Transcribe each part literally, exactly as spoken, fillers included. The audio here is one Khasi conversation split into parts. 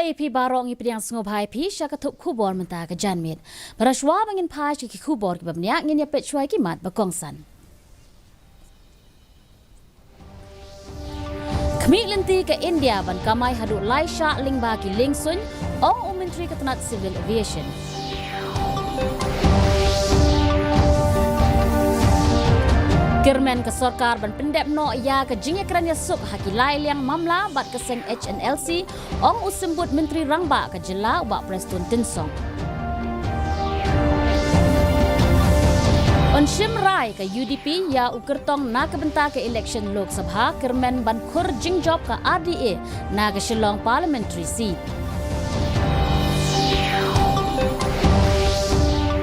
Ïa phi baroh, ngi pdiang sngewbha ïa phi sha ka thup khubor mynta ka janmiet. Para shwa ba ngin phai sha ki khubor kiba bniah, ngin ïa peit shwa ki mat ba kongsan. Khmih lynti ka India ban kamai haduh lai shah lyngba ki liengsuiñ, ong u Myntri ka tnat Civil Aviation. Kyrmen ka sorkar ban pyndep noh ïa ka jingïakren ïasuk ha ki lai liang mamla bad ka seng H N L C, ong u Symbud Myntri Rangbah ka jylla, u Bah Prestone Tynsong. Yn shim rai ka U D P ïa u kyrtong na ka bynta ka election Lok Sabha, kyrmen ban khur jingjop ka R D A na ka Shillong Parliamentary Seat.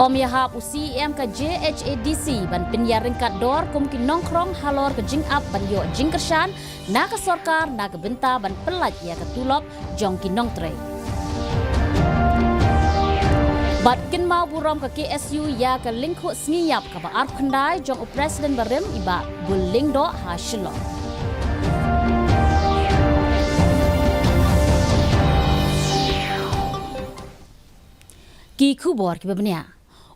Ym ïahap u C E M ka J H A D C ban pynïaryngkat dor kum ki nongkhrong halor ka jingap ban ïoh jingkyrshan na ka sorkar na ka bynta ban pyllait ïa ka tulop jong ki nongtrei. Bad kynmaw burom ka K S U ïa ka lyngkhuh sngi ïap kaba arphew khyndai jong u President barim, i Bah Bull Lyngdoh, ha Shillong. Ki khubor kiba bniah.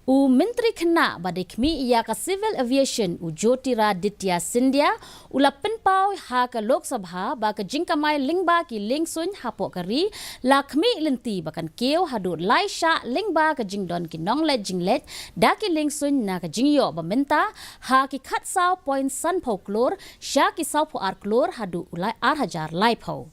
U Myntri Khynnah ba dei khmih ïa ka Civil Aviation, u Jyotiraditya Scindia, u la pynpaw ha ka Lok Sabha ba ka jingkamai lyngba ki liengsuiñ hapoh ka ri la khmih lynti ba kan kiew haduh lai shah lyngba ka jingdon ki nongleit jingleit da ki liengsuiñ na ka jingïoh ba mynta ha ki khatsaw point sanphew klur sha ki sawphew ar klur haduh u lai ar hajar laiphew.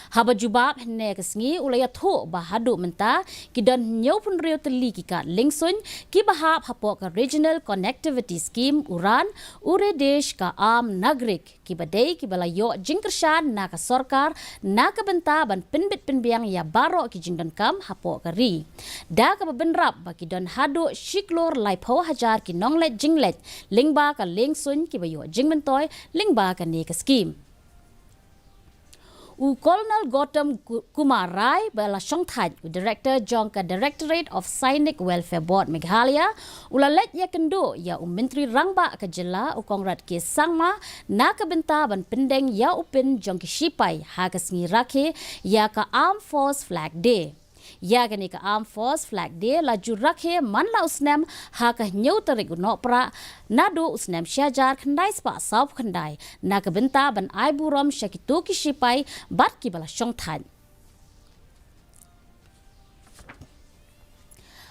Haba jubab hynne ka sngi, u la ïathuh ba haduh mynta ki don hynñiewphew hynriew tylli ki kad liengsuiñ kiba hap hapoh ka Regional Connectivity Scheme, u RAN, Ure Desh Ka Aam Nagarik, kiba dei kiba la ïoh jingkyrshan na ka sorkar na ka bynta ban pynbit pynbiang ïa baroh ki jingdonkam hapoh ka ri. Da kaba bynrap ba ki don haduh shi klur laiphew hajar ki nongleit jingleit lyngba ka liengsuiñ kiba ïoh jingmyntoi lyngba kane ka skim. U Colonel Gautam Ku-, Kumar Rai ba la shongthait, u Director jong ka Directorate of Sainik Welfare Board Meghalaya, u la leit ïakynduh ïa u Myntri Rangbah ka jylla, u Conrad K Sangma, na ka bynta ban pyndeng ïa u pin jong ki shipai ha ka sngi rakhe ïa ka Armed Force Flag Day. Ïa kane ka Armed Force Flag Day la ju rakhe man la u snem ha ka hynñiew tarik u Nohprah naduh u snem shi hajar khyndai spah sawphew khyndai, na ka bynta ban ai burom sha kito ki shipai bad kiba la shongthait.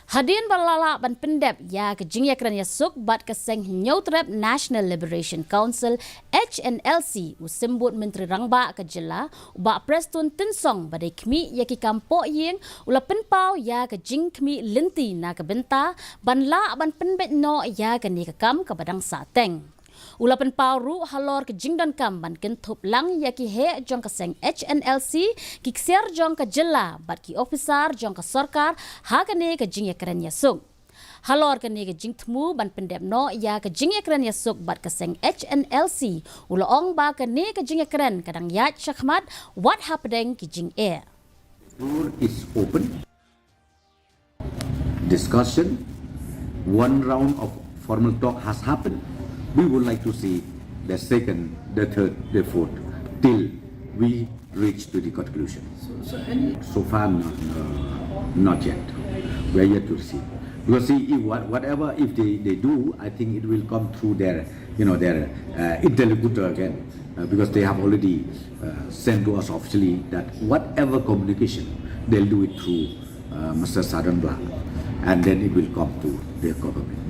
Hadien ba la lah ban pyndep ïa ka jingïakren ïasuk bad ka seng Hynñiewtrep National Liberation Council, H N L C, u Symbud Myntri Rangbah ka jylla, u Bah Prestone Tynsong, ba dei khmih ïa ki kam pohïing, u la pynpaw ïa ka jingkhmih lynti na ka bynta ban lah ban pynbeit noh ïa kane ka kam kaba dang sahteng. U la pynpaw ruh halor ka jingdonkam ban kynthup lang ïa ki heh jong ka seng H N L C, ki ksiar jong ka jylla bad ki ophisar jong ka sorkar ha kane ka jingïakren ïasuk. Halor kane ka jingthmu ban pyndep noh ïa ka jingïakren ïasuk bad ka seng H N L C, u la ong ba kane ka jingïakren ka dang ïaid shakhmat wat hapdeng ki jingeh. Door is open. Discussion. One round of formal talk has happened. We would like to see the second, the third, the fourth, till we reach to the conclusion. So, so any So far, no, no, not yet. We are yet to receive. Because see, if what, whatever, if they, they do, I think it will come through their, you know, their uh, interlocutor again. Uh, because they have already uh, sent to us officially that whatever communication, they'll do it through uh, Mister Sadan Blah. And then it will come to their government.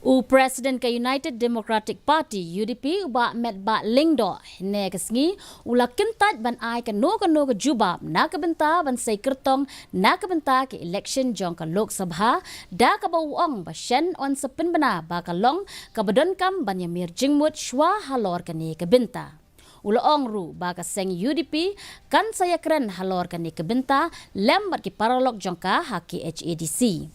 U President ka United Democratic Party, U D P, u Bah Metbah Lyngdoh, hynne ka sngi, u la kyntait ban ai kano kano ka jubab na ka bynta ban sei kyrtong na ka bynta ka election jong ka Lok Sabha, da kaba u ong ba shen yn sa pynbna ba ka long kaba donkam ban ïamir jingmut shwa halor kane ka bynta. U la ong ruh ba ka seng U D P kan sa ïakren halor kane ka bynta lem bad ki paralok jong ka ha K H A D C.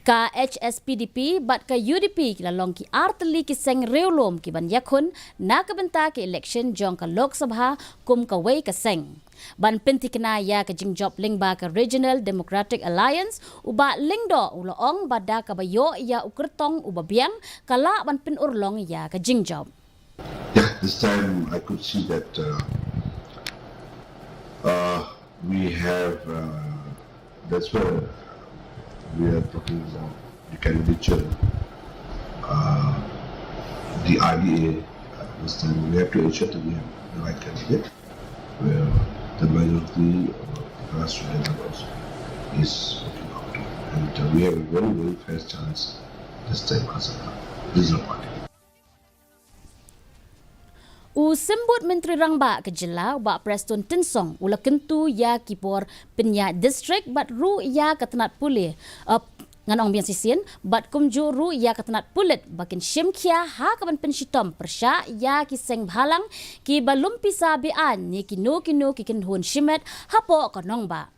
Ka H S P D P bad ka U D P ki la long ki artylli ki seng riewlum ki ban ïakhun na ka bynta ka election jong ka Lok Sabha kum kawei ka seng. Ban pynthikna ïa ka jingjop lyngba ka Regional Democratic Alliance, u Bah Lyngdoh u la ong ba da kaba ïoh ïa u kyrtong uba biang, ka lah ban pynurlong ïa ka jingjop. Yeah, this time I could see that uh, uh, We have, uh, that's where we are talking about the candidature, uh, the I D A. Uh, this time we have to ensure that we have the right candidate, where the majority of the grassroots level also is looking up to. And, uh, we have a very, very fair chance this time, Assam. This is a party. U Symbud Myntri Rangbah ka jylla, Bah Prestone Tynsong, u la kyntu ïa ki por pynïaid district bad ruh ïa ka tnat pule, ap, ngan ong biang shisien, bad kumjuh ruh ïa ka tnat pulit ba kin shim khia ha kaban pynshitom pyrshah ïa ki seng bhalang kiba lum pisa be-aiñ ne kino kino ki kynhun shimet hapoh ka nongbah.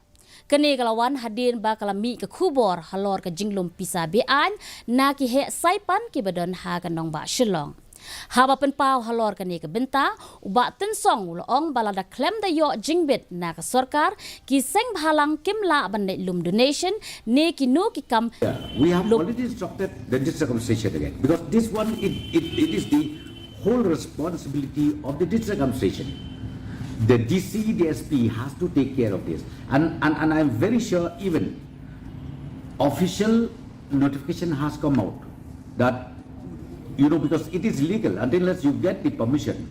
Kane ka la wan hadien ba ka la mih ka khubor halor ka jinglum pisa be-aiñ na ki heh saipan kiba don ha ka nongbah Shillong. Haba pynpaw halor kane ka bynta, u Bah Tynsong u la ong ba lada khlem da ïoh jingbit na ka sorkar, ki seng bhalang kim lah ban leit lum donation ne kino ki kam. We have already instructed the district administration again, because this one, it, it, it is the whole responsibility of the district administration. The D C, the S P has to take care of this. And, and, and I'm very sure even official notification has come out that, you know, because it is legal, until unless you get the permission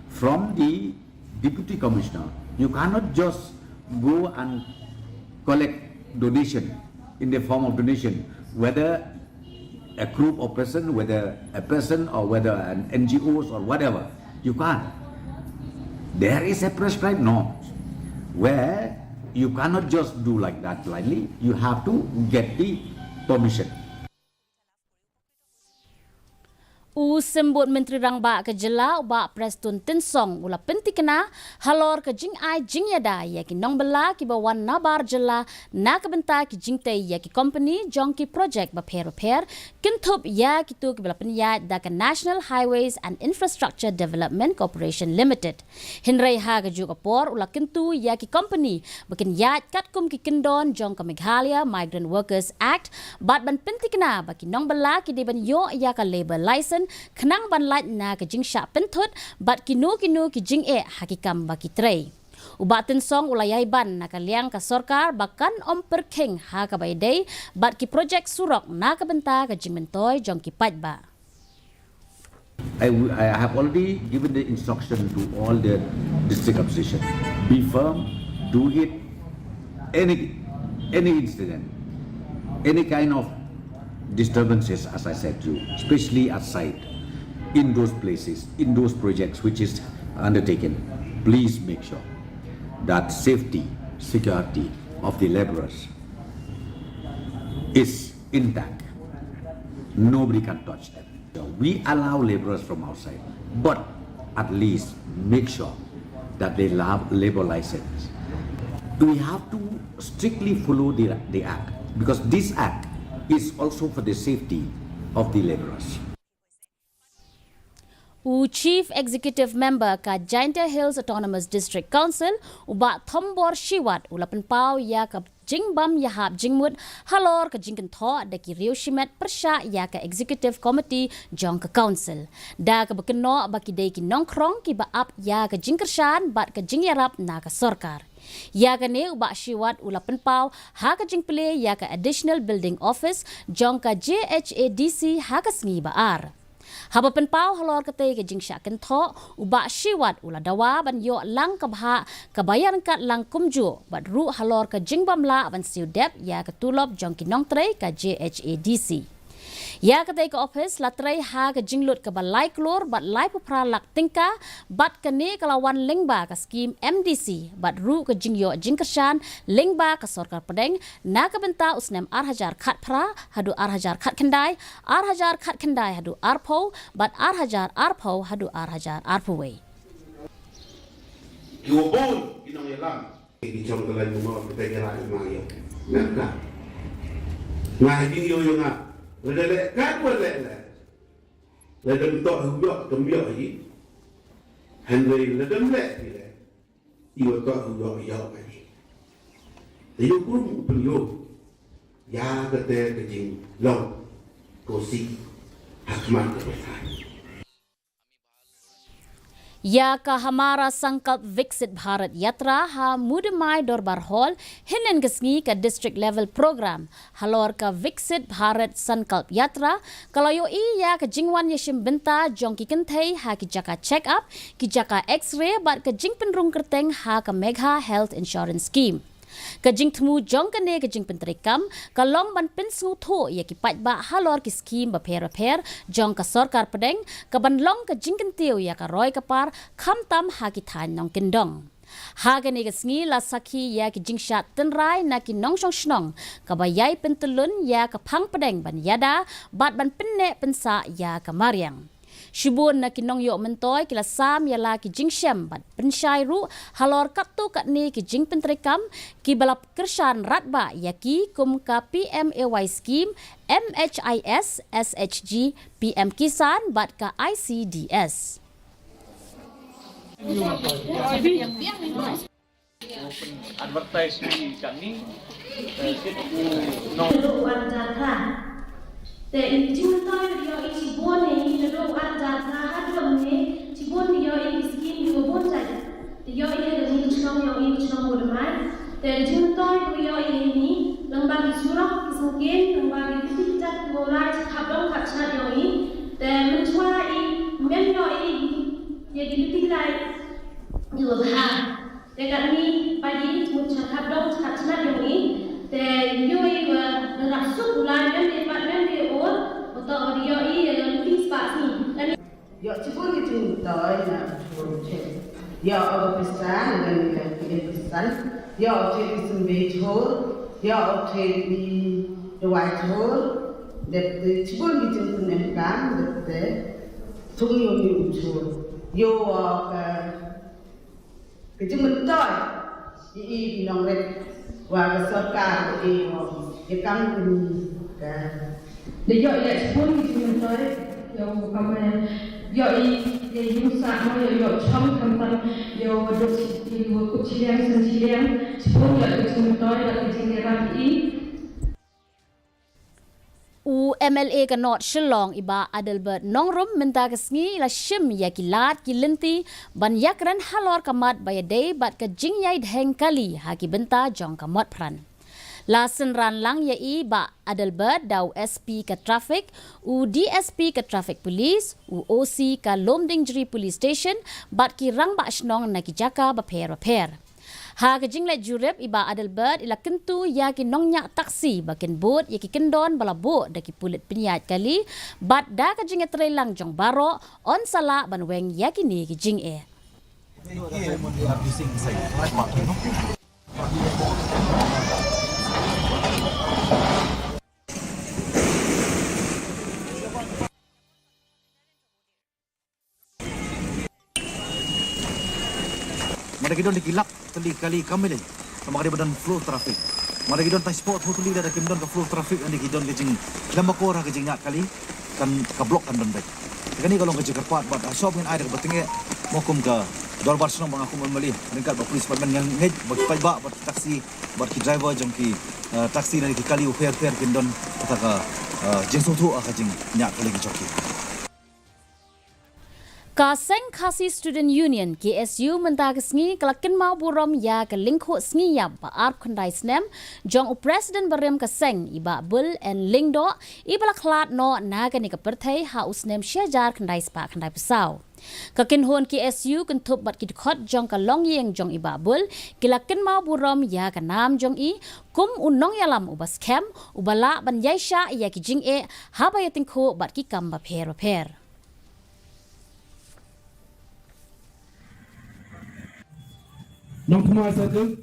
from the deputy commissioner, you cannot just go and collect donation in the form of donation, whether a group of person, whether a person or whether an N G Os or whatever. You can't. There is a prescribed norm where you cannot just do like that blindly. You have to get the permission. U Symbud Myntri Rangbah ka jylla, u Bah Prestone Tynsong, u la pyntikna halor ka jingai jingïada ïa ki nongbylla kiba wan nabar jylla na ka bynta ki jingtei ïa ki kompani jong ki projek bapher bapher, kynthup ïa kito kiba la pynïaid da ka National Highways and Infrastructure Development Corporation Limited. Hynrei ha kajuh ka por u la kyntu ïa ki kompani ba kin ïaid katkum ki kyndon jong ka Meghalaya Migrant Workers Act bad ban pyntikna ba ki nongbylla ki dei ban ïoh ïa ka labour license khnang ban lait na ka jingshah pynthut bad kino kino ki jingeh ha ki kam ba ki trei. U Bah Tynsong u la ïai ban na ka liang ka sorkar ba kan ym pyrkhing ha kaba ïadei bad ki projek surok na ka bynta ka jingmyntoi jong ki paidbah. I, w- I have already given the instruction to all the district administration. Be firm, do it, any, any incident, any kind of disturbances, as I said to you, especially at site, in those places, in those projects which is undertaken, please make sure that safety, security of the laborers is intact. Nobody can touch them. We allow laborers from outside, but at least make sure that they have labor license. We have to strictly follow the, the act, because this act is also for the safety of the laborers. U Chief Executive Member ka Jaintia Hills Autonomous District Council, u Bah Thombor Shiwat, u la pynpaw ïa ka jingbym ïahap jingmut halor ka jingkynthoh da ki riew shimet pyrshah ïa ka Executive Committee jong ka Council, da kaba kynnoh ba ki dei ki nongkhrong kiba ap ïa ka jingkyrshan bad ka jingïarap na ka sorkar. Ïa kane u Bah Shiwat u la pynpaw ha ka jingplie ïa ka Additional Building Office jong ka J H A D C ha ka sngi ba ar. Haba pynpaw halor katei ka jingshah kynthoh, u Bah Shiwat u la dawa ban ïoh lang ka bhah kaba ïaryngkat lang kumjuh bad ruh halor ka jingbym lah ban siew dep ïa ka tulop jong ki nongtrei ka J H A D C. Ïa katei ka ophis la trei ha ka jinglut kaba lai klur bad laiphew phra lak tyngka, bad kane ka la wan lyngba ka skhim M D C bad ruh ka jingïoh jingkyrshan lyngba ka sorkar pdeng na ka bynta u snem ar hajar khatphra haduh ar hajar khatkhyndai, ar hajar khatkhyndai haduh arphew, bad ar hajar arphew haduh ar hajar arphew wei. Ki wa bun ki nongïalam. Ki jong ka lain bungor kita ïa la ma ïa. Nga ka. Nga hi jingïoh ïa nga. Lada leh ka wa leh leh. Lada ym toh ïoh kam ïoh hi. Hynrei lada ym leh hi leh. I wa toh ïoh ïoh ka hi. Te ïoh krum u pynïoh. Ïa kata ka jinglong. Ko si. Ha khmat ka pyrthai. Ïa ka Hamara Sankalp Viksit Bharat Yatra ha Mudimai Dorbar Hall, hynnin ka sngi ka District Level Program halor ka Viksit Bharat Sankalp Yatra, ka la ïohi ïa ka jingwan ïashim bynta jong ki kynthei ha ki jaka check up, ki jaka X-ray bad ka jingpynrung kyrteng ha ka Megha Health Insurance Scheme. Ka jingthmu jong kane ka jingpyntreikam ka long ban pynsngewthuh ïa ki paidbah halor ki skhim bapher bapher jong ka sorkar pdeng, ka ban long ka jingkyntiew ïa ka roi ka par, khamtam ha ki thaiñ nongkyndong. Ha kane ka sngi la sakhi ïa ki jingshad tynrai na ki nongshong shnong, kaba ïai pyntyllun ïa ka phang pdeng ban ïada bad ban pynneh pynsah ïa ka mariang. Shibun na ki nongïoh myntoi ki la sam ïa la ki jingshem bad pynshai ruh halor katto katne ki jingpyntreikam kiba la kyrshan radbah ïa ki, kum ka P M A Y Scheme, M H I S, S H G, P M Kisan bad ka I C D S. Advertise ni kani. Ruh wan jaka. Te i jingmyntoi ïohi shibun ïa ngi ruh wan jaka ha duh ne shibun ïohi ki skim ïa bun jait. Te ïohi ïa ngi shnong ïohi shnong bun mai. Te jingmyntoi ruh ïohi ïa ngi lang ba ki surok ki sngewken lang ba ki luti ki jait ki bun lai khap dong khap chnat ïohi. Te mynshuwa i mem ïohi ïa ki luti lai ïohi ha. Te katni ba i mut sha khap dong sha khap chnat ïohi. Te ïohi wa nang rap suk u lai mem de pat mem de ur. Wa to ïohi ïa luti spah sni. Ïoh shibun ki jingmyntoi na u Thur Chet. Ïoh u Pakistan, ngan ïa ki Pakistan. Ïoh u Chet ki Symbai Thur. Ïoh u Chet ki Dawai Thur. Dep te shibun ki jingpynemkam, dep te thung ïoh ni u Thur. Ïoh ka Ka jingmyntoi ïa i ki nongret wa ka sorkar ïa i ïa kam kani ka. Da ïoh ïa shibun ki jingmyntoi ïa u kam ïa i ïa i ïa sa mo ïa ïa chong kam tam ïa u duk i u kup chiliang san chiliang shibun ïa ki jingmyntoi ïa ki jingïarap i. U M L A ka North Shillong i Bah Adelbert Nongrum mynta ka sngi i la shim ïa ki lad ki lynti ban ïakren halor ka mat ba ïadei bad ka jingïai dheng kali ha ki bynta jong ka Motphran. La synran lang ïa i Bah Adelbert da u S P ka Traffic, u D S P ka Traffic Police, u O C ka Lumdiengjri Police Station bad ki rangbah shnong na ki jaka bapher bapher. Ha ka jingleit jurip i Bah Adelbert i la kyntu ïa ki nongñiah taxi ba kin bud ïa ki kyndon ba la buh da ki pulit pynïaid kali bad da ka jingïatreilang jong baroh yn sa lah ban weng ïa kine ki jingeh. Mada ki don da ki lap tylli kali kam ilei. Mada ki don flow traffic. Mada ki don tai spot hu tylli da kim don ka flow traffic, ynda ki don ka jingkhlem akor ha ka jingñiah kali kan ka block kan don beit. Te kane ka long ka jingkyrpad bad ha shop ngin ai da kaba tyngeh mo kum ka dorbar shnong ba nga kum M L A ryngkat bad police department ngan ngeit bad ki paidbah bad ki taxi bad ki driver jong ki, eh, taxi na ki kali u pher pher kin don kata ka, eh, jingsngewthuh ha ka jingñiah kali ki jong ki. Ka Seng Khasi Student Union, K S U, mynta ka sngi ka la kynmaw burom ïa ka lyngkhuh sngi ïap ba arphew khyndai snem jong u President barim ka seng i Bah Bul N Lyngdoh, i ba la khlad noh na kane ka pyrthei ha u snem shi hajar khyndai spah khyndai phew saw. Ka kynhun K S U kynthup bad ki dkhot jong ka longïing jong i Bah Bul ki la kynmaw burom ïa ka nam jong i kum u nongïalam uba skhem, uba lah ban ïaishah ïa ki jingeh haba ïatyngkhuh bad ki kam bapher bapher. Nongthymmai Sajid.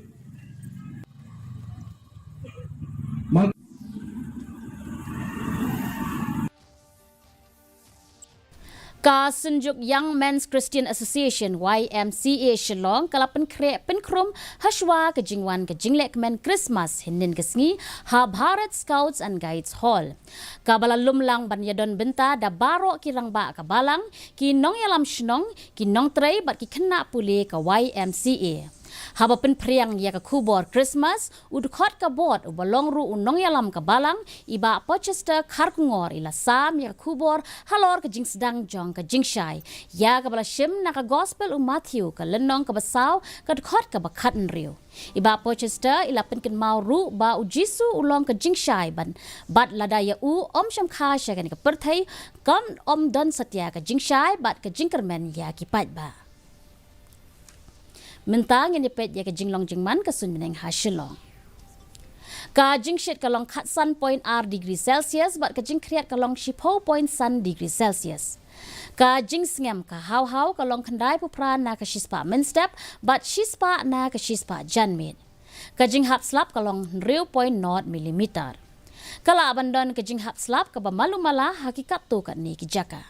Ka Synjuk Young Men's Christian Association, Y M C A, Shillong ka la pynkhreh pynkhrum hashwa ka jingwan ka jingleh kmen Christmas hynnin ka sngi ha Bharat Scouts and Guides Hall. Kaba la lum lang ban ïadon bynta da baroh ki rangbah ka balang, ki nongïalam shnong, ki nongtrei bad ki khynnah pule ka Y M C A. Haba pynphriang ïa ka khubor Christmas, u dkhot ka board uba long ruh u nongïalam ka balang, i Bah Porchester Kharkongor, i la sam ïa ka khubor halor ka jingsdang jong ka jingshai ïa kaba la shim na ka Gospel u Matthew, ka lynnong kaba saw, ka dkhot kaba khathynriew. I Bah Porchester i la pynkynmaw ruh ba u Jisu u long ka jingshai ban, bad lada ïa u ym shym kha sha kane ka pyrthei, kan ym don satia ka jingshai bad ka jingkyrmen ïa ki paidbah. Mynta ngin ïa peit ïa ka jinglong jingman ka suiñ bneng ha Shillong. Ka jingshit ka long khatsan point ar degree Celsius bad ka jingkhriat ka long shiphew point san degree Celsius. Ka jingsngem ka haw haw ka long khyndaiphew phra na ka shispah mynstep bad shispah na ka shispah janmiet. Ka jinghap slap ka long hynriew point nought millimeter. Ka lah ban don ka jinghap slap kaba malu mala ha ki katto katne ki jaka.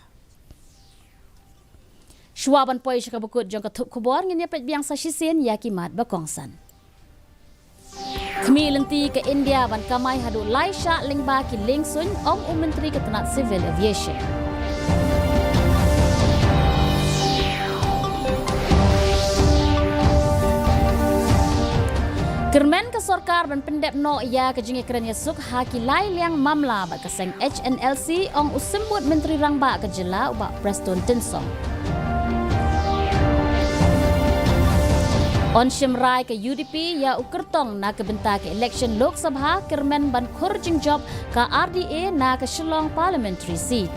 Shuwa ban poi sha kaba kut jong ka thup khubor, ngin ïa peit biang sa shisien ïa ki mat ba kongsan. Khmih lynti ka India ban kamai haduh lai shah lyngba ki lieng suiñ, ong u Myntri ka tnat Civil Aviation. Kyrmen ka sorkar ban pyndep noh ïa ka jingïakren ïasuk ha ki lai liang mamla bad ka seng H N L C, ong u Symbud Myntri Rangbah ka jylla u Bah Prestone Tynsong. Yn shim rai ka U D P ïa u kyrtong na ka bynta ka election Lok Sabha, kyrmen ban khur jingjop ka R D A na ka Shillong Parliamentary Seat.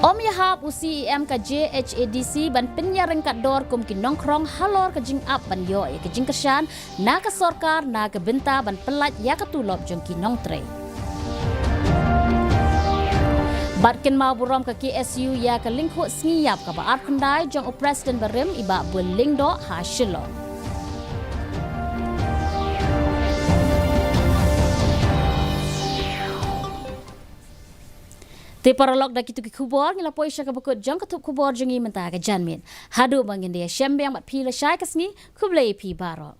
Ym ïahap u C E M ka J H A D C ban pynïaryngkat dor kum ki nongkhrong halor ka jingap ban ïoh ïa ka jingkyrshan na ka sorkar na ka bynta ban pyllait ïa ka tulop jong ki nongtrei. Bad kynmaw burom ka K S U ïa ka lyngkhuh sngi ïap kaba arphew khyndai jong u President barim i Bah Bull Lyngdoh ha Shillong. Te paralok, da kito ki khubor ngi la poi sha kaba kut jong ka thup khubor jong ngi mynta ka janmiet. Haduh ba ngin da ïashem biang bad phi lashai ka sngi, khublei phi baroh.